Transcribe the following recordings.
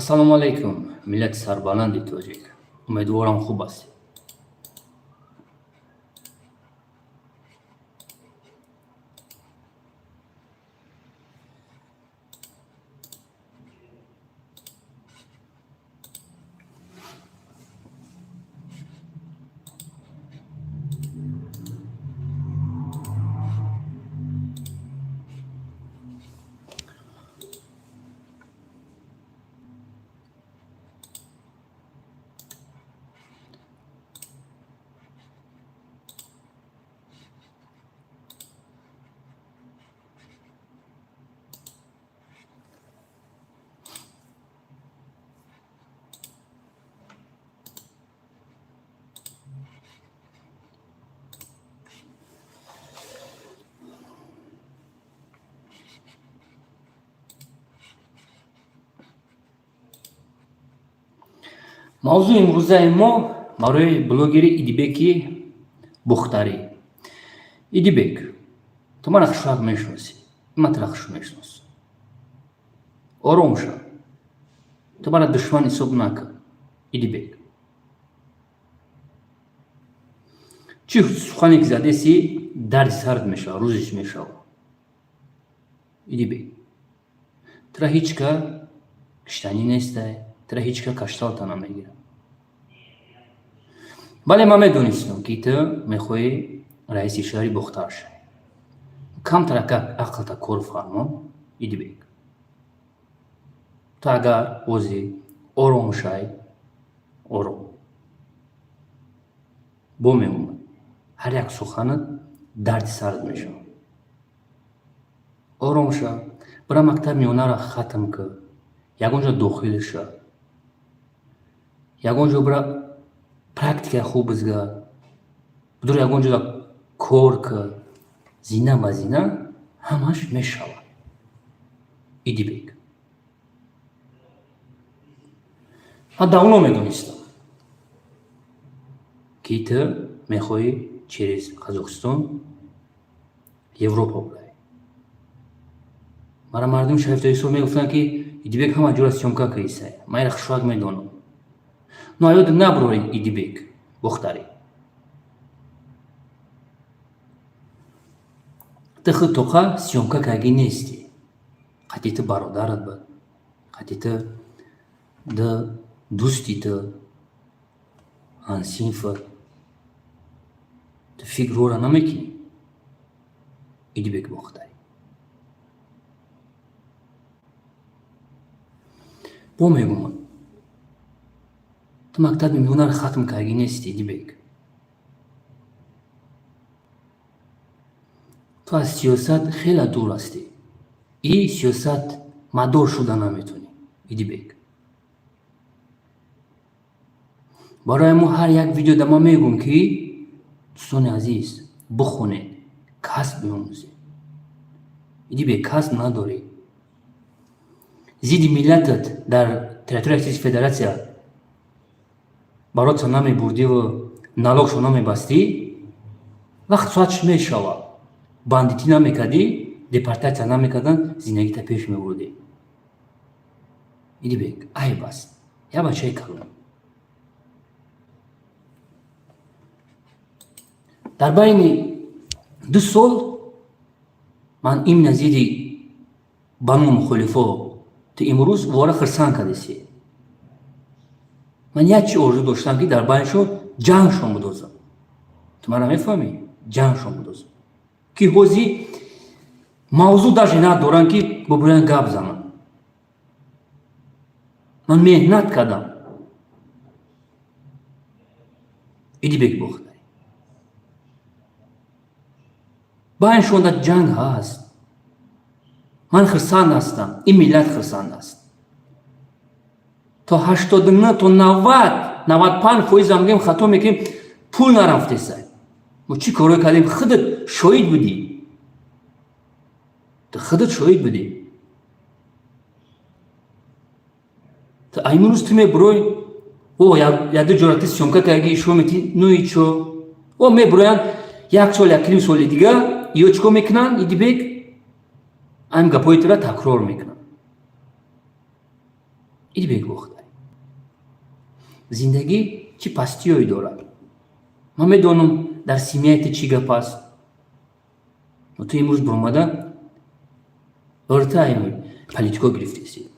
Ассалому алайкум, миллати сарбаланди тоҷик. Умедворам, хуб ҳастед. Мавзӯи имрӯзаи мо барои блогери Идибеки Бухтарӣ. Идибек, ту мана хушвақт мешиносӣ, ман тура хуш мешиносам. Ором шав, ту мана душман ҳисоб накун. Идибек, чӣ сухане ки задеси, дарди сард мешавад, рӯзиш мешавад. Идибек, тура ҳеҷ ка киштанӣ нестай, тура ҳеҷ ка кашталта намегирад. Бале, ман медонистам, ки ту мехоҳӣ раиси шаҳри Бохтар шавӣ. Камтарака ақлта кор фармо, Идибек. Ту агар ози ором шай, ором бо мемонад, ҳар як суханат дарди сард мешавад. Ором ша, бира, мактаб миёнаро хатм кӣ, ягон ҷо дохил ша, ягон ҷо бира, практикаи хуб бизгар, бидур, ягон ҷо кор кӣ. Зина ба зина ҳамаш мешавад. Идибек, ман давно медонистам, ки ту мехоҳӣ через Қазоқистон Европа биравӣ. Мара мардуми шарифтоисо мегуфтанд, ки Идибек ҳама ҷора съёмка кисай. Ман ира хушвак медонам. Но аёд наброри, Идибек Бохтарӣ. Ту худ тоқа съёмка каргӣ нестӣ. Қати ту бародарат буд, қати ту дӯсти ту, ҳамсинфат. Ту фикрҳоро намекунӣ, Идибек Бохтарӣ. Бо мегумам, ту мактаби миёнаро хатм каргӣ нестӣ, Идибек. Ту аз сиёсат хеле дур ҳастӣ и сиёсат мадор шуда наметавонӣ, Идибек. Барои мо ҳар як видеода ман мегӯм, ки дӯстони азиз, бихонед, касб биомӯзед. Идибек, касб надорӣ. Зидди миллатат дар территорияи Российской Федерация бароца намебурдиву налогшо намебастӣ, вақт соатш мешавад. Бандитӣ намекардӣ, депортатсия намекардан, зиндагита пеш мебурдӣ. Идибек, айб аст, як бачаи калон. Дар байни 2 сол ман имна зидди бану мухолифо ту имрӯз вора хирсанд кардеси. Ман як чи орзу доштам, ки дар байншон ҷангшон будозам. Ту мара мефаҳмӣ? Ҷангшон будозам, ки ҳозир мавзӯъ даже надоранд, ки бобоян гап занам. Ман меҳнат кардам, Идибек Бохтарӣ. Байншонда ҷанг ҳаст. Ман хирсанд ҳастам, ин миллат хирсанд аст. То 89, то 90, 95%-ам гем, хато мекунем, пул нарафтесай. Мо чӣ корое кардем, худат шоҳид будӣ, ту худат шоҳид будӣ. Ту имрӯз ту мебурой, о яду ҷора ту съёмка карги, ишо мети, ну и чо? О мебуроянд, як сол, якним соли дига ё чӣ кор мекунанд, Идибек? Ҳамин гапҳои тура такрор мекунанд. Идибек Бохтарӣ, зиндагӣ чӣ пастиёе дорад. Ман медонам, дар семья и ту чӣ гап аст. Но ту имрӯз биромада ыртаи политико гирифтеси.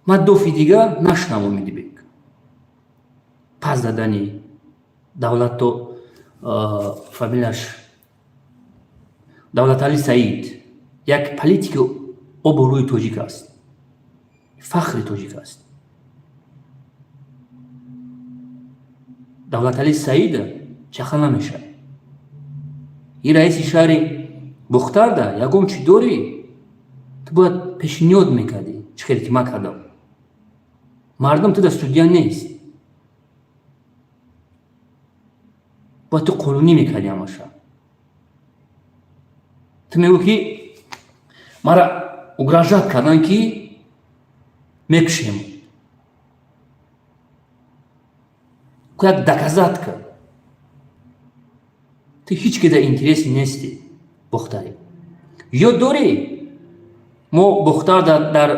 Ман дофи дига нашунавам, Идибек. Пас задани давлатто, фамилияш Давлатали Саид, як политики обрӯи тоҷик аст, фахри тоҷик аст. Давлатали Саид чаха намешавад. И раиси шаҳри Бухтарда ягон чӣ дорӣ, ту бояд пешниҳод мекардӣ, чӣ хеле ки ман кардам. Мардум ту дар судья нест, бояд ту қонунӣ мекардӣ ҳамаша. Ту мегӯ, ки мара угрожать кардан, ки мекушем. Як доказать кар. Ту ҳеҷ ки дар интерес нестӣ, Бухтарӣ. Ёд дорӣ, мо Бухтар дар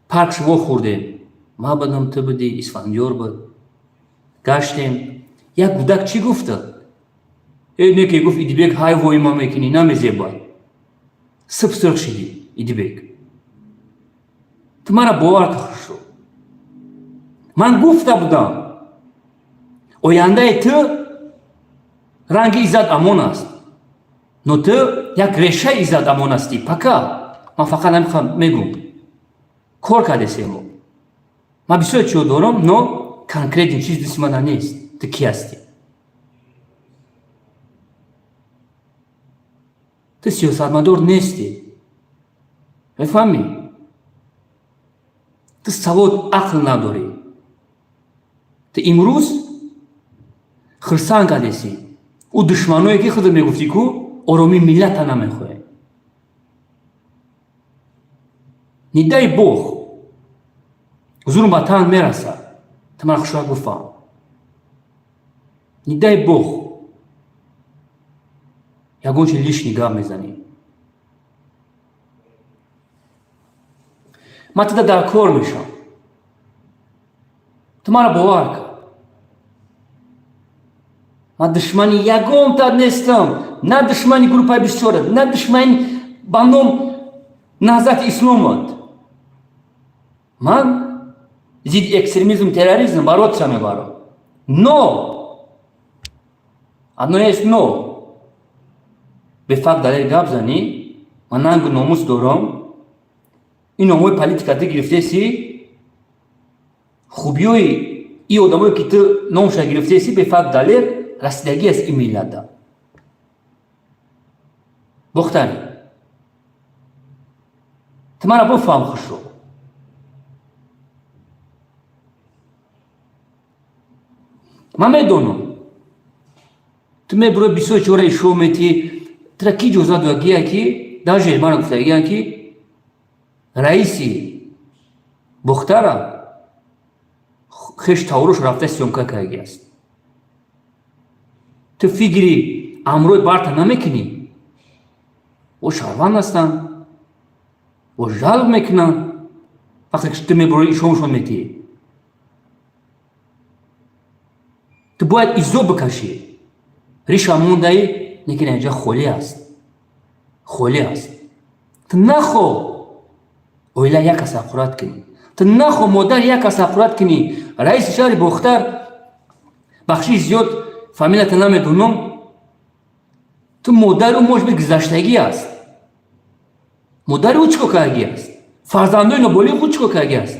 парк шуво хӯрдем, ман будам, ту будӣ, Исфандиёр буд. Гаштем, як гудак чӣ гуфта? Э, не, ки гуфт: «Идибек, ҳай вои ма мекунӣ, намезебад». Сиб сирх шидӣ. Идибек, ту мара бовар кар, хушро ман гуфта будам, ояндаи ту ранги Иззат Амон аст. Но ту як решаи Иззат Амон ҳастӣ. Пока ман фақат намехоҳам мегӯм, кор кардесемо. Ман бисёр чиҳо дорам, но конкретный чиз дисти мана нест. Ту кӣ ҳастӣ? Ту сиёсатмадор нестӣ, мефаҳмӣ? Ту савод, ақл надорӣ. Ту имрӯз хирсанд кардесӣ ӯ душманое, ки худат мегуфтӣ, ку оромии миллата намехоҳем. Не дай бог, зулм ба тан мерасад. Ту мара хушрак бифаҳм. Не дай бог, ягон чи лишний гап мезанӣ, ман туда дар кор мешавам. Ту мара бовар кар, ман душмани ягонтат нестам, на душмани группаи бисёрат, на душмани ба ном Наҳзати Исломат. Ман зидди экстремизм, терроризм бороться мебарам. Но одно есть но: бефакт, далел гап занӣ, ман нангу номус дорам. Ин номҳои политика ту гирифтеси, хубиёи и одамое, ки ту номша гирифтеси, бефакт, далел расидагӣ аст ин миллата. Бохтарӣ, ту мара бифаҳм хушро. Ман медонам, ту мебурои, бисёр чора ишо метӣ. Тура ки иҷозат додагия, ки даже мара гуфтагиян, ки раиси Бохтара хеш таврош рафта съёмка кардаги аст? Ту фикри амрои барта намекунӣ? О шаҳрванд ҳастанд, о жалб мекунанд. Вақте ки ту мебурои, ишомшон метиҳӣ, ту бояд изо бикашӣ. Риша мондаи, лекин инҷа холӣ аст, холӣ аст. Ту нахо оила як кас ҳақорат кунӣ, ту нахо модар як кас ҳақорат кунӣ. Раиси шаҳри Бохтар, бахшиши зиёд, фамилията намедонам, ту модари ӯ может быть гузаштагӣ аст. Модари ӯ чӣ кор кардагӣ аст? Фарзандои ноболиғи худ чӣ кор кардагӣ аст?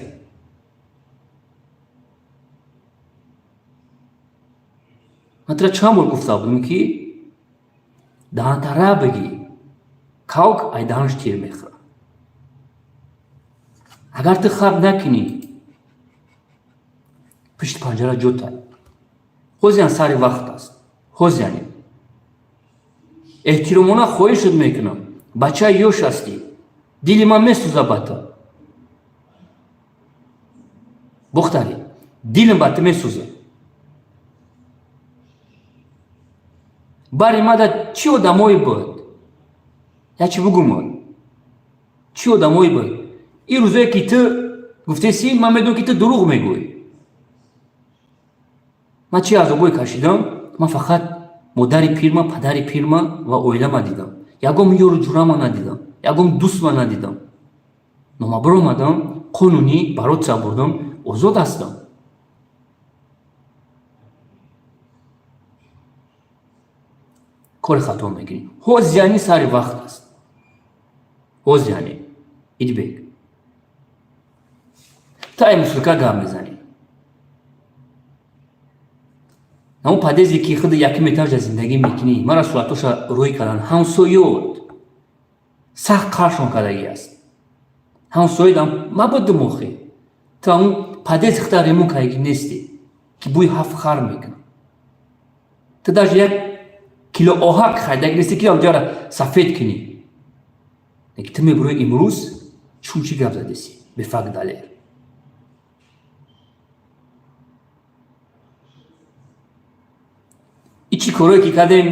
Ман тура чанд бор гуфта будам, ки даҳантара бигӣ, кавк ай даҳанш тир мехӯрад. Агар ту хаб накунӣ, пишти панҷара ҷотай. Ҳозиан сари вақт аст. Ҳозиане эҳтиромона хоҳишат мекунам, бачаи ёш ҳастӣ, дили ман месӯза ба ту. Бохтарӣ, дилам ба ту месӯза. Бари мада чӣ одамое буд, як чи бугумад, чӣ одамое буд ин рӯзое, ки ту Гуфтеси, ман медонам, ки ту дурӯғ мегӯӣ. Ман чӣ азобое кашидам? Ман фақат модари пирма, падари пирма ва оилама дидам, ягон ёру ҷурама надидам, ягон дӯстма надидам. Но ман биромадам, қонунӣ бороться бурдам, озод ҳастам. Кори хато мекунӣ. Ҳоз яъни сари вақт аст. Ҳоз яъне, Идибек, ту ай мусулка гап мезанӣ. Намо подъезде, ки худ якум этажа зиндагӣ мекунӣ, мара суратоша рӯй кардан, ҳамсоёт сахт қаршон кардагӣ аст. Ҳамсоёдам мабудум. Охе, ту ҳамун подъезди худа ремонт кардагӣ нестӣ, ки бӯи ҳафт хар мекунад. Ту даже як кило оҳак харидагӣ нестӣ, ки ҷара сафед кунӣ. Лекин ту мебурӯи, имрӯз чун чӣ гап задеси, бефакт, далер. И чӣ корое ки кардем,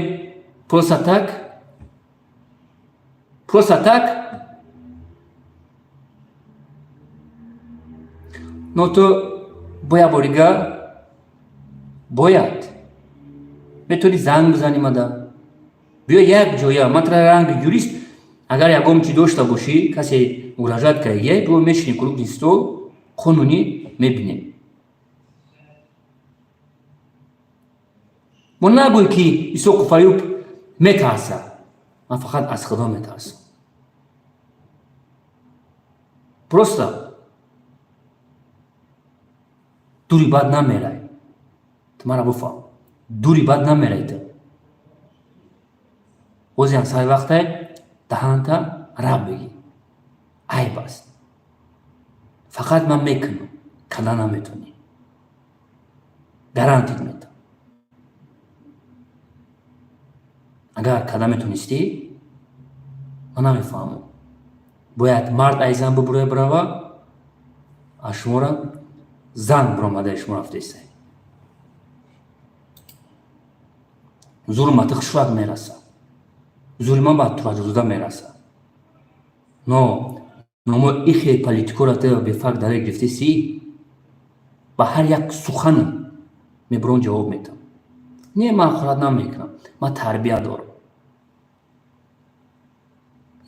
просто так, просто так. Но ту бо як борига бояд метавонӣ занг бизанӣ мада, биё як ҷоя, ман тара ранги юрист, агар ягон чӣ дошта бошӣ, касе муроҷиат кардагия, биё мешинем, круглый стол, қонунӣ мебинем. Мо нагӯй, ки Исоқу Фаюб метарса. Ман фақат аз Худо метарсам. Просто дури бад намерай, ту мара буфаҳм, дури бад намерай ту. Ҳозиам сари вақтай, даҳанта раб бигӣ, айб аст. Фақат ман мекунам, када наметонӣ, гарантит метам. Агар када метонистӣ, ман намефаҳмам, бояд мард ай зан бибуроя бирава, аз шуморо зан биромадаи шумо рафтесай. Зури ма ту хушвақт мерасад, зури ман ба тураҷозуда мерасад. Но номо ихе политикора ту бефакт далел гирифтеси, ба ҳар як суханам мебурон ҷавоб метам. Не, ман ҳақорат намекунам, ман тарбия дорам.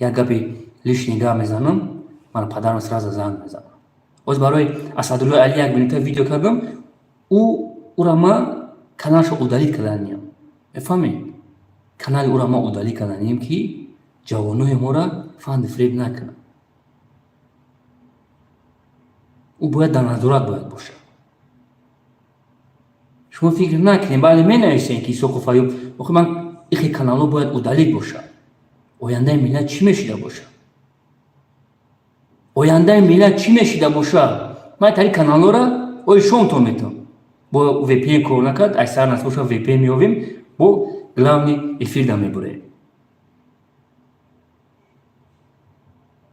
Як гапи лишний гап мезанам, мана падарам сразу занг мезанам. Оз барои Асадуллои Али як минута видео кардам, ӯ ура ман каналшо удалить карданиям, мефаҳмед? Канали ӯра ман удалить карданием, ки ҷавонои моро фанди фиреб накунад. Ӯ бояд дар назорат бояд бошад. Шумо фикр накунед, бале, менависем, ки Исоқу Фаюб. Охи, ман ихе каналҳо бояд удалить бошад. Ояндаи миллат чӣ мешида бошад? Ояндаи миллат чӣ мешида бошад? Ман тари каналҳоро ои шомтон метавам. Бо VPN кор накард, ай сар нас боша, VPN меёвем, бо главный эфирда мебурем.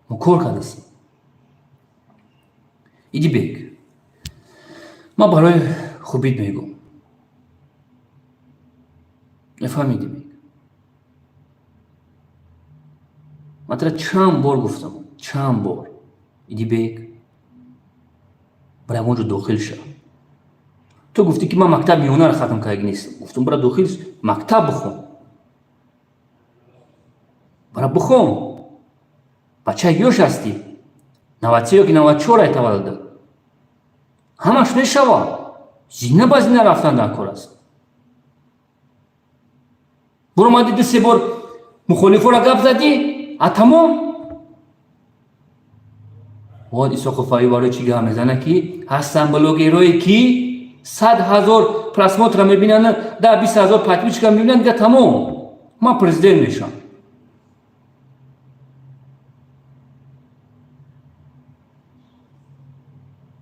Мо кор кардасем. Идибек, ман барои хубит мегӯм, мефаҳми, Идибек? Ман тара чанд бор гуфтам, чанд бор: Идибек, бара ягон ҷо дохил ша. Ту гуфтӣ, ки ман мактаб миёнаро хатм кардаги нестам. Гуфтам, бара дохил, мактаб бихон, бара бихон. Бачаи ёш ҳастӣ, 93 ёки 94 ай таваллуда, ҳамаш мешавад. Зина ба зина рафтан дар кор аст. Буромадӣ, ду се бор мухолифоро гап задӣ, а тамом. Бояд Исоқу Фаюб барои чӣ гап мезана, ки ҳастанд блогерое, ки 100 000 просмотра мебинанд, да 20 000 подписчика мебинанд, дига тамом, ман президент мешавам.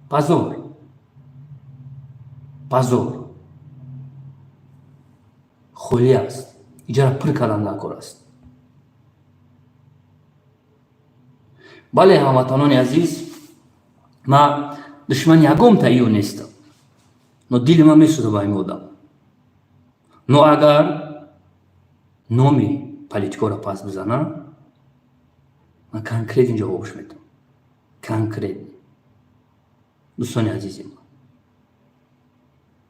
Позор, позор! Холӣ аст, иҷара пур кардан дар кор аст. Бале, ҳамватанони азиз, ман душмани ягон таиё нестам, но дили ман месӯзад ба ин одам. Но агар номи политикоро пас бизанам, ман конкретно ҷавобш метавам, конкретно. Дӯстони азизи ман,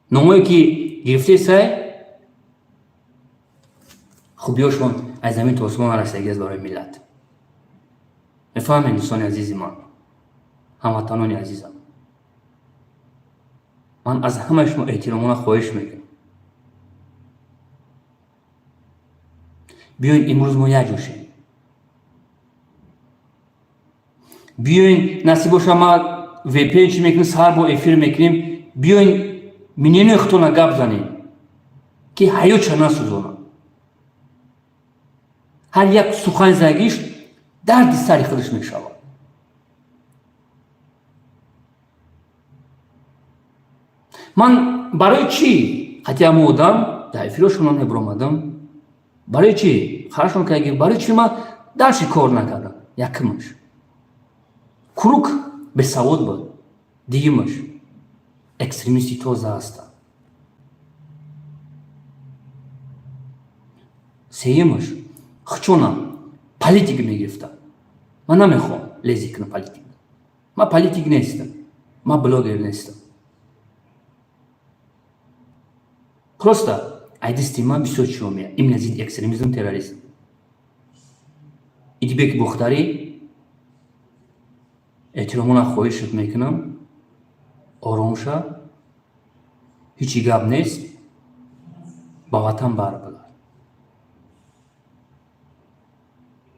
номое ки гирифтесай, хубиёшон аз замин то осмон нарасидагӣ аст барои миллат. Мефаҳмед, дӯстони азизи ман, ҳамватанони азизам, ман аз ҳамаи шумо эҳтиромона хоҳиш мекунам, биёед имрӯз мо якҷо шем. Биёен, насиб боша, ма VPN чӣ мекунем, саҳар бо эфир мекунем. Биёен, мнение худтона гап занем, ки ҳаётша насӯзонад. Ҳар як сухани загиш дарди сари худаш мешавад. Ман барои чӣ қатъи ҳамо одам дар эфирошона мебиромадам? Барои чӣ харашон карги? Барои чӣ ман дарши кор накардам? Якумаш, круг бесавод буд, дуюмаш, экстремисти тоза ҳастанд, сеюмаш, хучона политик мегирифтам. Ман намехоҳам лезть кунам политик. Ман политик нестам, ман блогер нестам. Просто айдисти ман бисёр чиҳо меяд, именно зидди экстремизм, терроризм. Идибеки Бухтарӣ, эҳтиромона хоҳишат мекунам, ором ша, ҳечи гап нест, ба ватан барбигард,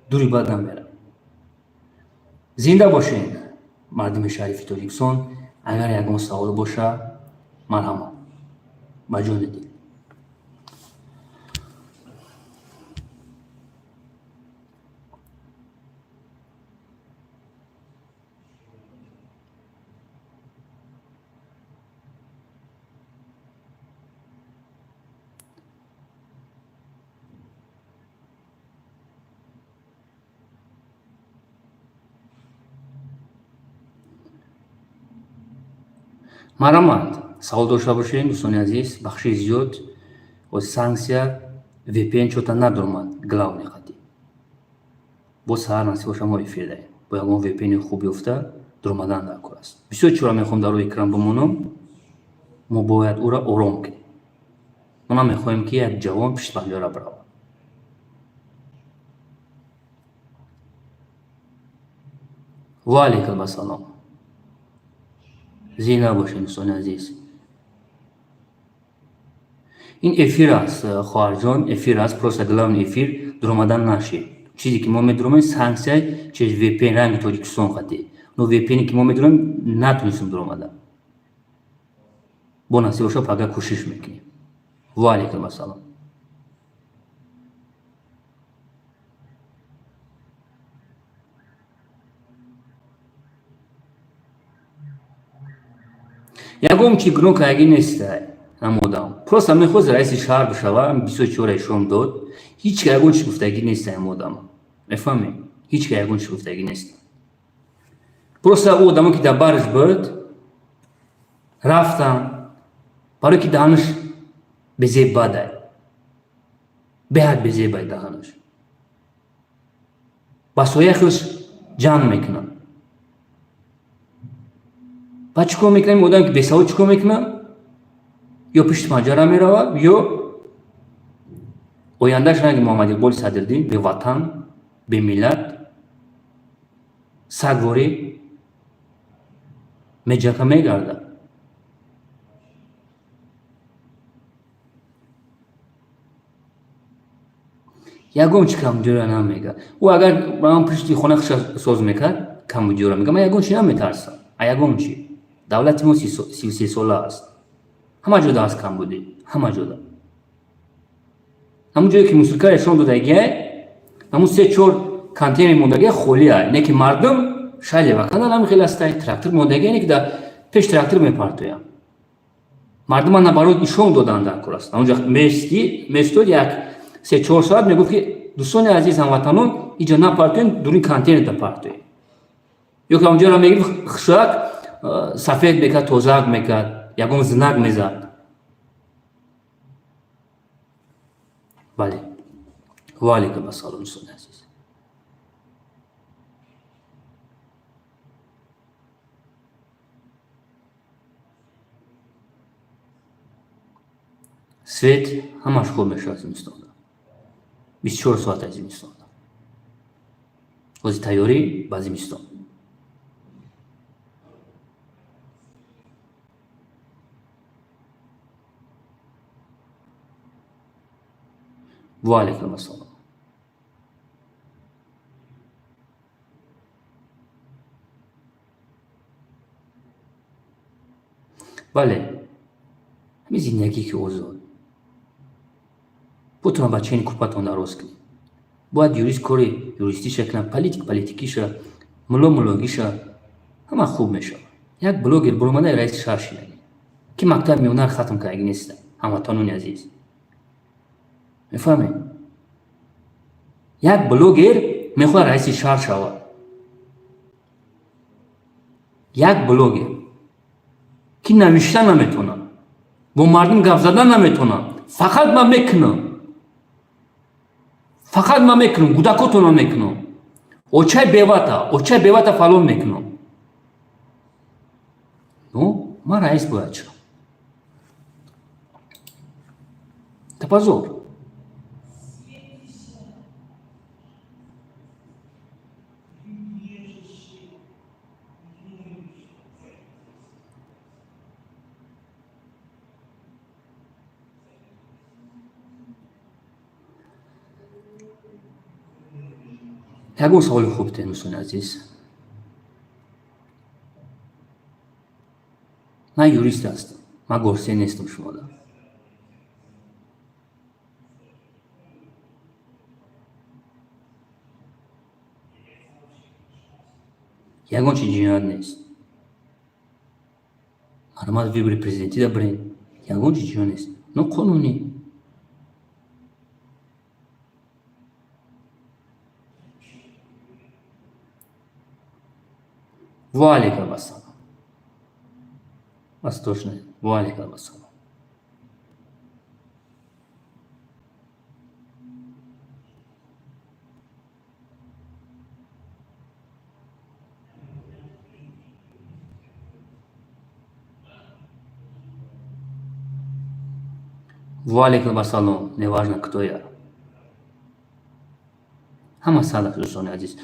дури бад намерам. Зинда бошед, мардуми шарифи Тоҷикистон. Агар ягон савол боша, марҳамат, ба ҷони дил. Марҳамат, савол дошта бошед, дӯстони азиз. Бахши зиёд о санксия, VPN чота надормад. Главный қатӣ бо саҳар насиб боша, мо эфир даем. Бо ягон VPN хуб ёфта дуромадан дар кор аст. Бисёр чиро мехоҳам дар рӯи экран бимонам. Мо бояд ӯро ором кунем. Мо намехоҳем, ки як ҷавон пишти панҷара биравад. Ва алайкум ассалом. Зинда бошед, дӯстони азиз. Ин эфир аст, хоҳарҷон, эфир аст. Просто главный эфир дуромадан нашед. Чизе ки мо медуромем, санксия через VPN ранги Тоҷикистон қатӣ. Но VPN ки мо медуромем, натонистем дуромада. Бо насиб боша, пага кӯшиш мекунем. Ва алайкум ассалом. Ягон чи гуноҳ кардагӣ нестай ҳам одам. Просто мехост раиси шаҳр бишава, бисёр чиҳоро ишон дод. Ҳеч ка ягон чи гуфтагӣ нестай ҳам одама. Мефаҳмед? Ҳеч ка ягон чи гуфтагӣ нест. Просто ӯ одамо ки дар барш буд, рафтан, барое ки даҳанаш безеб бадай. Беҳад безебай даҳанаш. Ба соя худаш ҷанг мекунад. Баъд чӣ кор мекунам? Одаме ки бесавод чӣ кор мекунад? Ё пишти панҷара меравад, ё ояндааш ранги Муҳаммад Иқболи Садриддин, беватан, бемиллат, сагворӣ меҷака мегардад. Ягон чи камбудиёра намегӯяд. Ӯ агар ба ман пишти хона худша соз мекард, камбудиёра мегӯяд. Ман ягон чи наметарсам. А ягон чи. Давлати мо 33 сола аст. Ҳама ҷода аст камбудӣ, ҳама ҷода. Ҳамун ҷое ки мусорка нишон додагиай, ҳамун се чор контейнер мондагиай холиай, не ки мардум шайле вакандан ҳамин хел астай, трактор мондагиай, не ки дар пеш трактор мепартоям. Мардума наоборот нишон додан дар кор аст. Ҳамунҷо местод як 3-4 соат, мегуфт, ки дӯстони азиз, ҳамватанон, иҷо напартоем, дуруни контейнерда партоем. Ё ки ҳамунҷоро мегирифт, хушак сафед мекард, тозаак мекард, ягон знак мезад. Бале, ва алайкум ассалом, дӯстони азиз. Свет ҳамаш хуб мешавад зимистонда. 24 соата зимистонда. Ҳозир тайёрӣ ба зимистон. Ва алайкум ассалом. Бале, ҳамин зиндагӣ ки озод. Путона ба чени кӯпатон дароз кунед. Бояд юрист кори юристиша кунад, политик политикиша, мулло муллогиша, ҳама хуб мешавад. Як блогер буромада раиси шаҳр шидаги, ки мактаби миёнаро хатм кардаги неста, ҳамватанони азиз. Мефаҳмед? Як блогер мехоҳад раиси шаҳр шавад. Як блогер, ки навишта наметавонад, бо мардум гап задан наметавонад, фақат ман мекунам. Фақат ман мекунам, кӯдакотонро мекунам. Очаи бевата, очаи бевата фалон мекунам. Ну, ман раис бояд шавам. Это позор. Ягон саволи хуб дем, дӯстони азиз. Ман юрист ҳастам, ман горсе нестам шумода. Ягон чи ҷиноят нест. Марҳамат, выборы президентида бирен. Ягон чи ҷиноят нест. Ноқонунӣ. Ва алайкум ассалом. Восточный. Ва алайкум ассалом. Ва алайкум ассалом. Неважно, кто я. Ҳама сад аст, дӯстони азиз.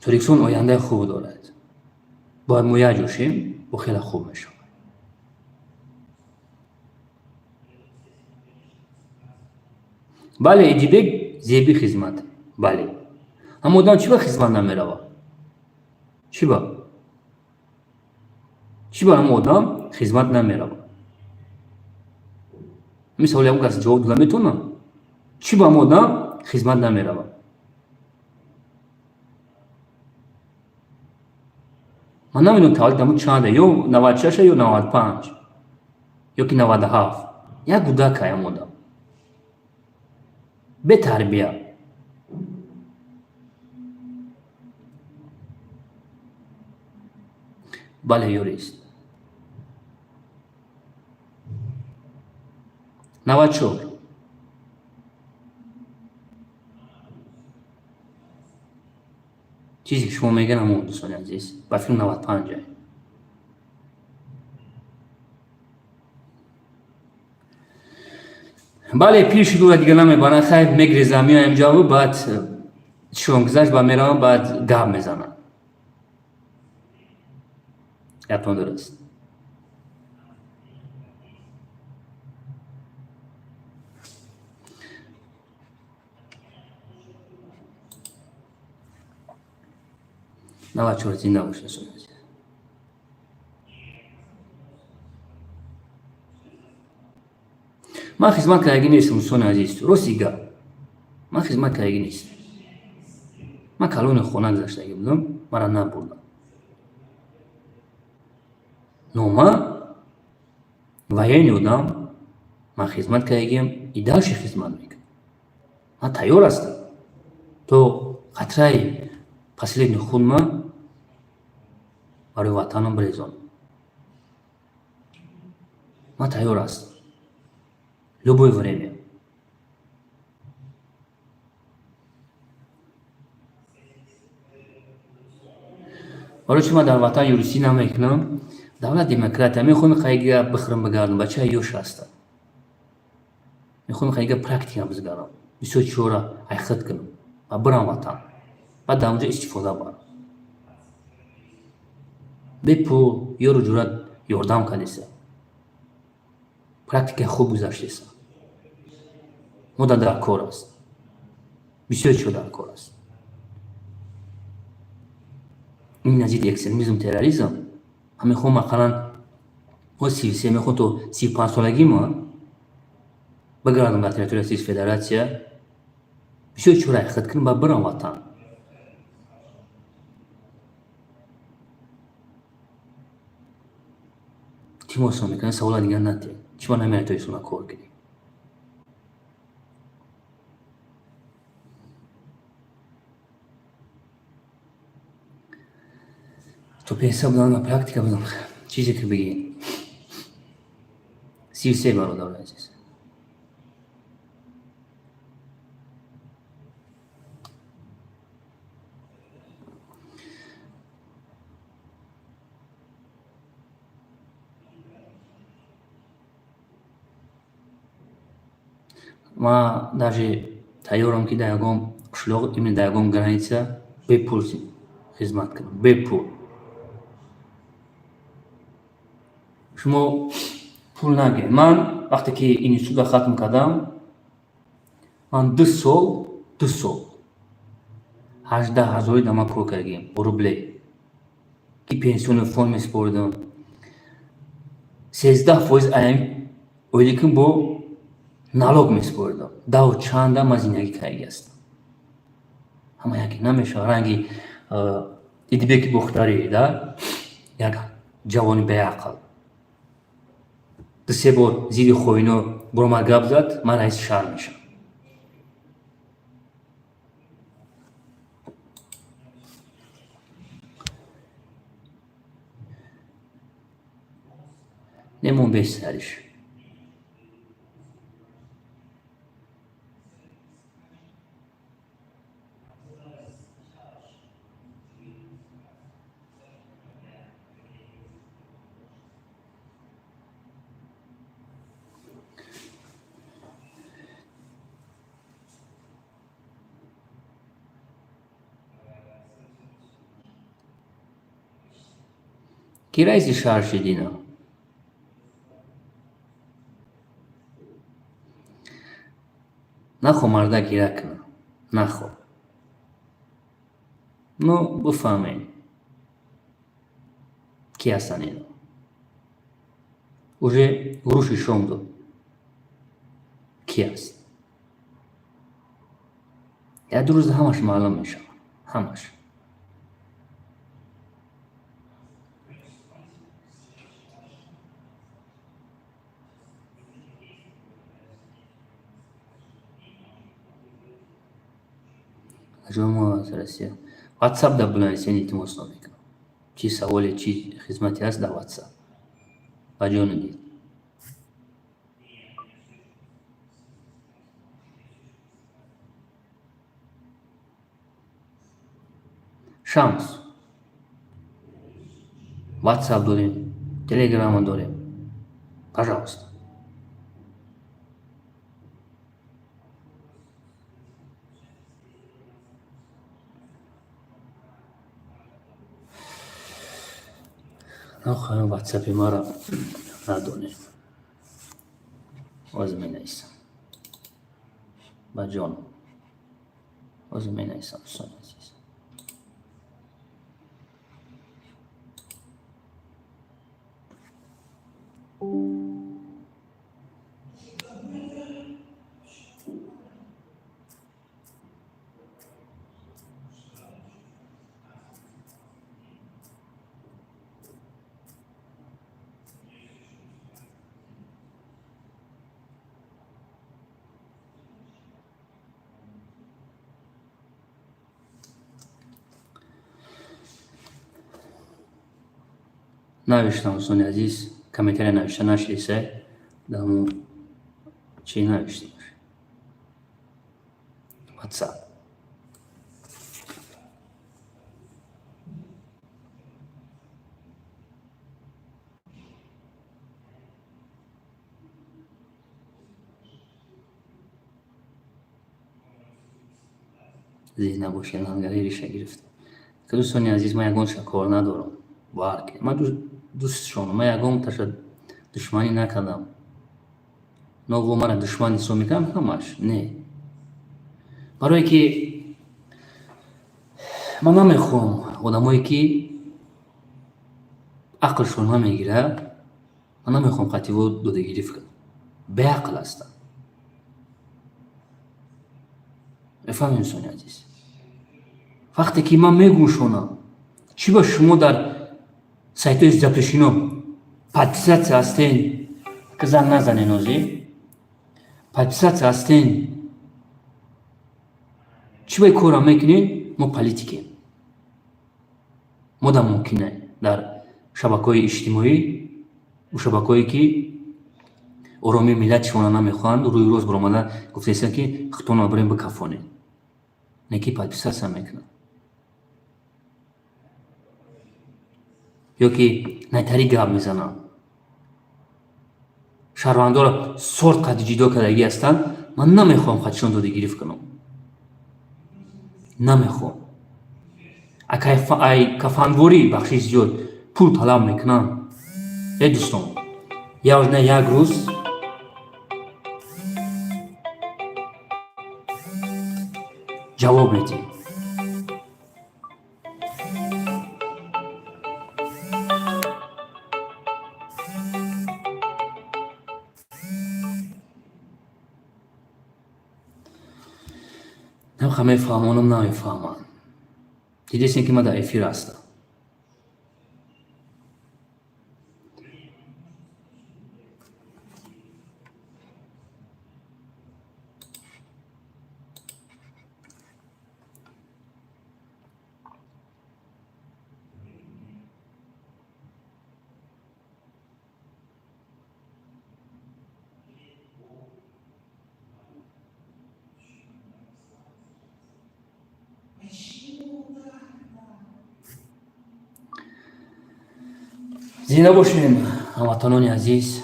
Тоҷикистон ояндаи хуб дорад. Бояд мо як ҷо шем, бо хеле хуб мешавад. Бале, Идибек зеби хизмат. Бале. Аммо одам чӣ ба хизмат намеравад? Чӣ ба? Чӣ ба ҳама одам хизмат намеравад? Ҳамин савол ягон кас ҷавоб дода метавонад? Чӣ ба ҳама одам хизмат намеравад? Ман намедонам, таваллуд дамо чанда, ё 96, ё 95, ё ки 97. Як кӯдакай ҳам одам. Бетарбия. Бале, юрист. 94. Чизе ки шумо мегӯянд, ҳамон, дӯстони азиз, ба филм 95. Бале, пир шуд, дига намебаранд. Хайр, мегрезам, меоям ҷавоб, баъд чон гузашт, ба меравам, баъд гап мезанам. Гаптон дуруст. 94. Зинда бошед, дӯстони азиз. Ман хизмат кардагӣ нестам, дӯстони азиз, рости гап. Ман хизмат кардагӣ нестам. Ман калони хона гузаштагӣ будам, маро набурдам. Но ман военный одам, ман хизмат кардагиам и дальше хизмат мекунам. Ман тайёр ҳастам. То қатраи последний хунма барои ватанам бирезонам. Ман тайёр ҳастам. Любое время. Барои чӣ ман дар ватан юристӣ намекунам? Давлат демократия. Мехоҳем қайгия бихӯрам, бигардам, бачаи ёш ҳастам. Мехоҳам хайга практика бизгарам, бисёр чизҳоро айхат кунам ва бирам ватан, баъд дар онҷо истифода барам. Бепул ёру ҷуръат ёрдам кардеса, практикаи хуб гузаштеса. Мода дар кор аст, бисёр чизҳо дар кор аст. Ин назиди экстремизм, терроризм. Ман мехоҳам ақаллан мо 33, мехоҳам то 35 солагима бигардам дар территорияи Российской Федерация, бисёр чизҳоро айхат кунам, баъд бирам ватан. Илтимосон мекунам, савола дигар натиҳед. Чӣ ба намеравед Тоҷикистона кор кунӣ? То пенсия будам, на практика будам, чизе ки бигӣ. 33, бародари азиз. Ман даже тайёрам, ки дар ягон қишлоқ, именно дар ягон граница бепул хизмат кунам, бепул. Шумо пул нагиред. Ман вақте ки институтро хатм кардам, ман 2 сол 18 ҳазори дар ман кор кардагием рублей, ки пенсионный фонд месупоридам. 13% аями ойликим бо налог месупоридам. Даву чанда ман зиндагӣ кардагӣ ҳастам. Ҳама яке намешавад. Ранги Идибеки Бохтарӣ да, як ҷавони беақл, ду-се бор зидди хоино буромад, гап зад: «Ман раиси шаҳр мешавам». Немон бесариш. Ки раиси шаҳр шидина? Нахо марда гира кунам, нахо. Ну, бифаҳмед, ки ҳастанд ино. Уже гурӯҳи шом дод, ки аст. Як ду рӯз ҳамаш маълум мешавад, ҳамаш. Ҷомо аз Россия. Ватсап да бинависед, илтимосно мекунам. Чӣ саволе, чӣ хизмате ҳаст, дар ватсап. Ба ҷону дил. Шамс. Ватсап дорем, телеграма дорем. Пожалуйста. Нахоҳем ватсапи маро надонем. Ҳозир менависам. Ба ҷонам. Ҳозир менависам, дӯстони азиз. Навиштам, дӯстони азиз, комментария навишта нашидисе, даму чӣ навиштем? Ватсап. Зинда бошед, лангари реша гирифта. Дӯстони азиз, ман ягонша кор надорам. Ман дӯстшонам, ман ягон таша душманӣ накардам. Но во мара душман ҳисоб мекардам ҳамаш. Не. Барое ки ман намехоҳам одамое ки ақлшон намегирад, ман намехоҳам қатъиво додагирифт кунам. Беақл ҳастанд. Мефаҳмед, дӯстони азиз? Вақте ки ман мегӯшонам, чӣ ба шумо дар сайтҳои запрещено подписаться ҳастен, ки занг назанен, ҳозир подписаться ҳастен, чӣ ба корро мекунед? Мо политикем, мо дар мумкина дар шабакаҳои иҷтимоӣ, ӯ шабакаҳое ки оромии миллати шуморо намехоҳанд, рӯи рост баромада гуфтаистанд, ки худтонро бирем бикафонед, не ки подписаться мекунанд ё ки найтарӣ гап мезананд, шаҳрвандоро сорт қадди ҷидо кардагӣ ҳастанд. Ман намехоҳам қатишон додагирифт кунам, намехоҳам. Ай кафанворӣ, бахшиш зиёд, пул талаб мекунанд. Э, дӯстон, на як рӯз ҷавоб медиҳем. Намха мефаҳмонам, намефаҳманд. Дидесем, ки ман дар эфир ҳастам. Зинда бошем, ҳамватанони азиз.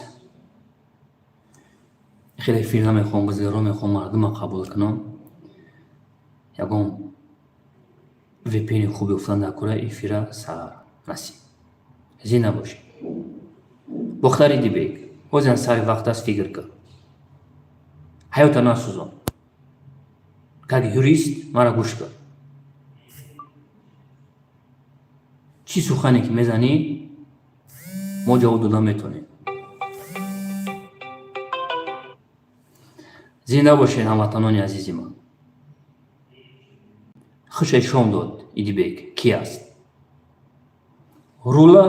Хеле эфир намехоҳам бизгаро, мехоҳам мардума қабул кунам. Ягон VPN хуб ёфтан дар кора эфира сар насиб. Зинда бошем. Бохтари Дибек, ҳозирам сари вақт аст, фикр кун, ҳаёта насӯзон. Как юрист мара гӯш кун, чӣ сухане ки мезанӣ, мо ҷавоб дода метавонем. Зинда бошед, ҳамватанони азизи ман. Хуше шом дод Идибек ки аст. Рула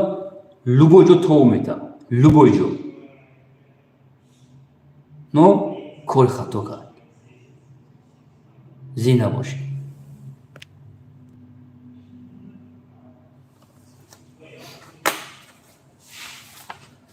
любой ҷо тов мета, любой ҷо, но кори хато кард. Зинда бошед.